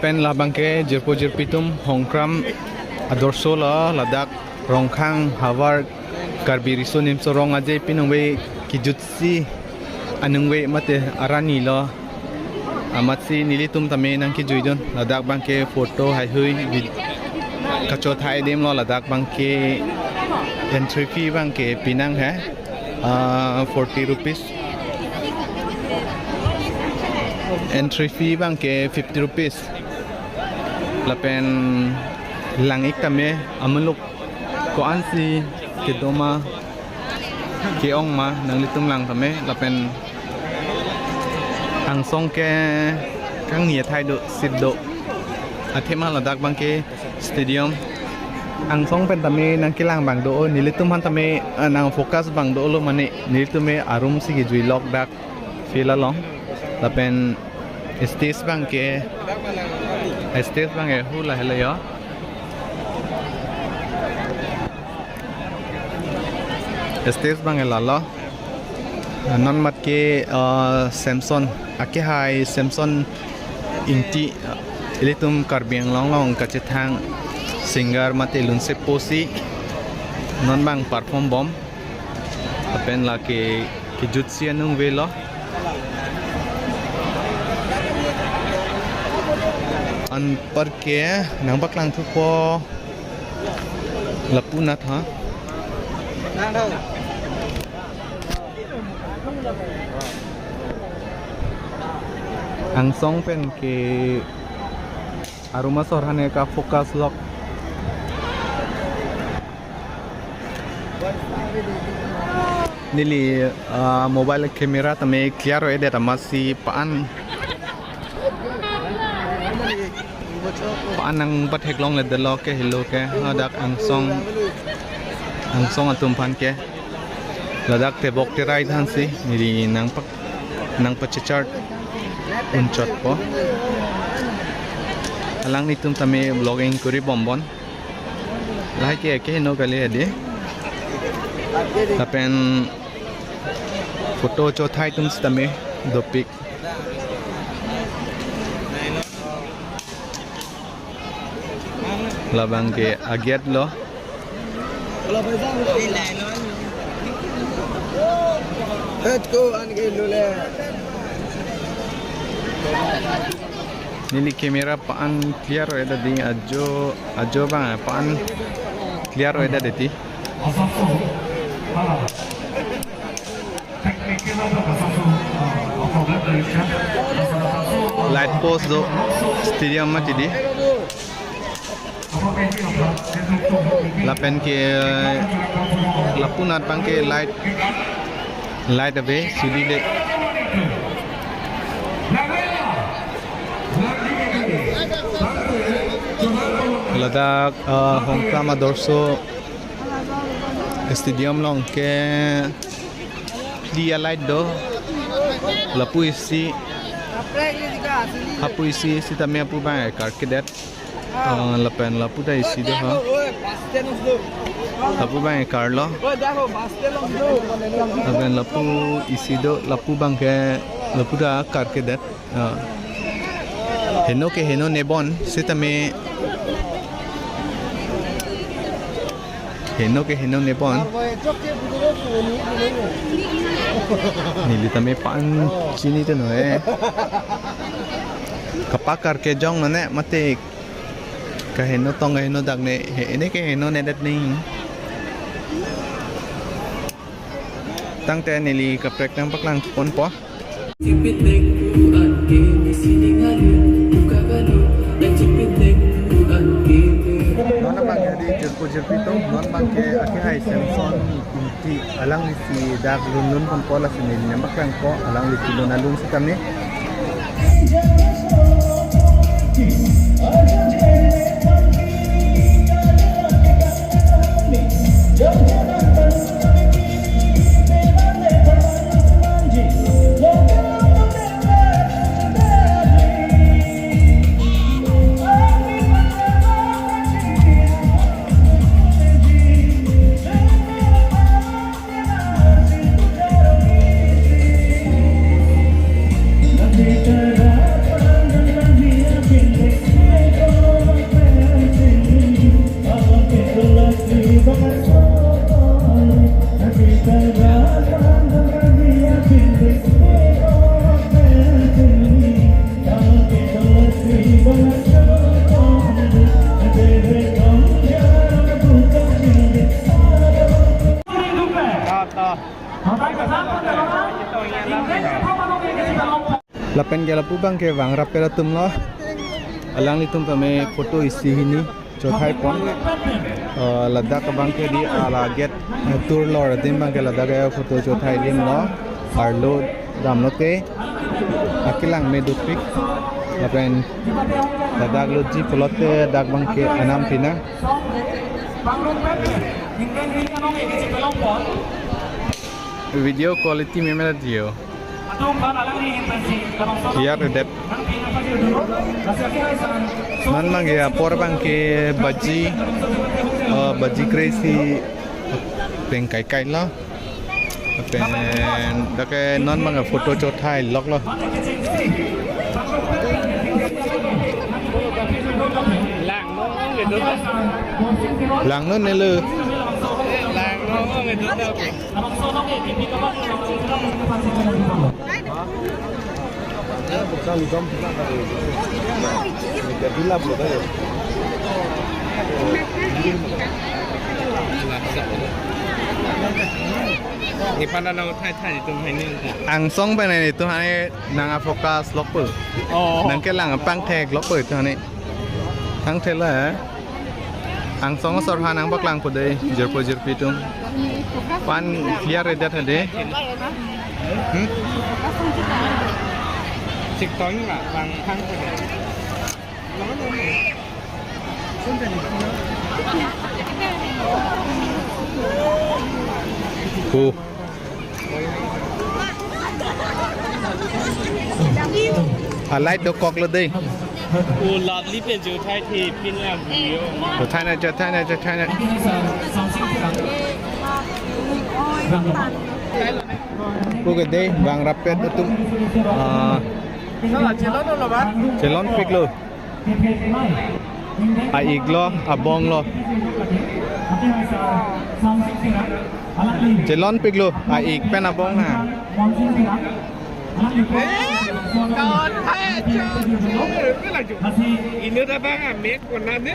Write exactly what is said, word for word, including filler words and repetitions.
Pen labangke jirpo jirpi atum Hongkram adorsolo, ladak Rongkhang havar Karbi Riso Nimso Rong Aje pinongve kejutsi aningve mate arnilo. Amatsi nelitum tame nangkejuidun. Ladak abangke photo haihui vid-, kachothai adim lo. Ladak abangke entry fee abangke pinang he, ah, forty rupees. Entry fee abangke fifty rupees. Lapen lang-ik tame amuluk ko-ansi kedo ma ke-ong ma nanglitum lang tame. Lapen angsong ke kangni athai do, sip do. Athema ladak abangke stadium. Angsong pen tame nangkelang abang do, nelitum aphan tame, ah, nang focus abang dolo mane nelitum me arum si kejui lok dak field along. Lapen stage abangke, stage abangke hula helo yo. Stage abangke lalo. Non mat ke, ah, Samson, akehai Samson Ingti, ah, ilitum Karbi Anglong along kachethang singer mate lunsepo si non abang perform bom. Lapen lake kejutsi aningve lo. Anparke nangpaklang thupo lapu anat ha. Angsong pen ke arum asor hane ka-focus lok. Neli, ah, mobile camera tame clear o-edet amatsi pa-an, pa-an nangpatheklongledetlo ke helo ke, hadak angsong, angsong atum aphan ke. Ladak tebok terai thansi neli nangpak, nangpachechart unchotpo. Alanglitum tame vlogging kuri bombon. Lahai ke kehingno kali hedi. Lapen photo chothai atum sitame dopik. Labangke a-gate lo. Neli camera pa-an clear o-edet di, ajo, ajo abang pa-an clear o-edet di. Light post do stadium mati di. Lapen ke lapu anat abangke light, light ave sudile. Ladak, ah, Hongkram adorsolo stadium along ke phli a-light do. Lapu isi, hapu isi sitame hapu abang karkedet. Ah, lapen lapu ta isi do ha. Lapu abang karlo. Lapen lapu isi do, lapu abangke lapu ta karkedet. Ah. Heno ke heno nebon, sitame heno ke heno nebon. Neli tame pa-an chini te no eh. Kapakar kejong mane mate kaheno tong kaheno dak ne, he, heno ke heno nedet ni. Tangte neli kaprek nangpaklang ponpo. Non abangke di jirpo jirpi atum, non abangke akehai Samson Ingti, alanglisi dak lun lun ponpo, lasi neli nangpaklangpo, alanglisi lun alun sitame. Lapen ke lapu abang ke Vangrap pen atum lo. Alanglitum tame photo isi hini chothai pon. Eh, ladak abang ke di ala gate, eh, tour lor adim abang ke ladak, eh, photo chothai adim lo. Arlo damlote. Akelang me dopik. Lapen ladak lo ji pulote dak abang ke anam pina. Video quality me mera dio. Clear det. Non abang ke apor abang ke baji, eh, baji kre-isi peng kai kai lo. Pen dak ke non abang photo chothai lok lo. Langnon nelo. Langnon nelo. Ipana nang thai thai tum hai ni. Angsong pen nelitum hai nang a-focus lok po. Oh. Nangkelang pangthek lok po itum hai ni. Thangthelo, eh. Angsong asor ha nangpaklang po dei, jirpo jirpi atum. Pan clear redet ha dei. Hmm? Sik tong la, bang hang po dei. Oh. A light dokok lo dei. Oh, lovely pen chothai the pin la video. Chothai nang, chothai nang, chothai nang. Pu ke dei, Vangrap pen atum. Ah. Chelon lo ba? Chelonpik lo. A-ik lo, abong lo. Chelonpik lo, a-ik pen abong ha. Ini dah bang amek kona ne.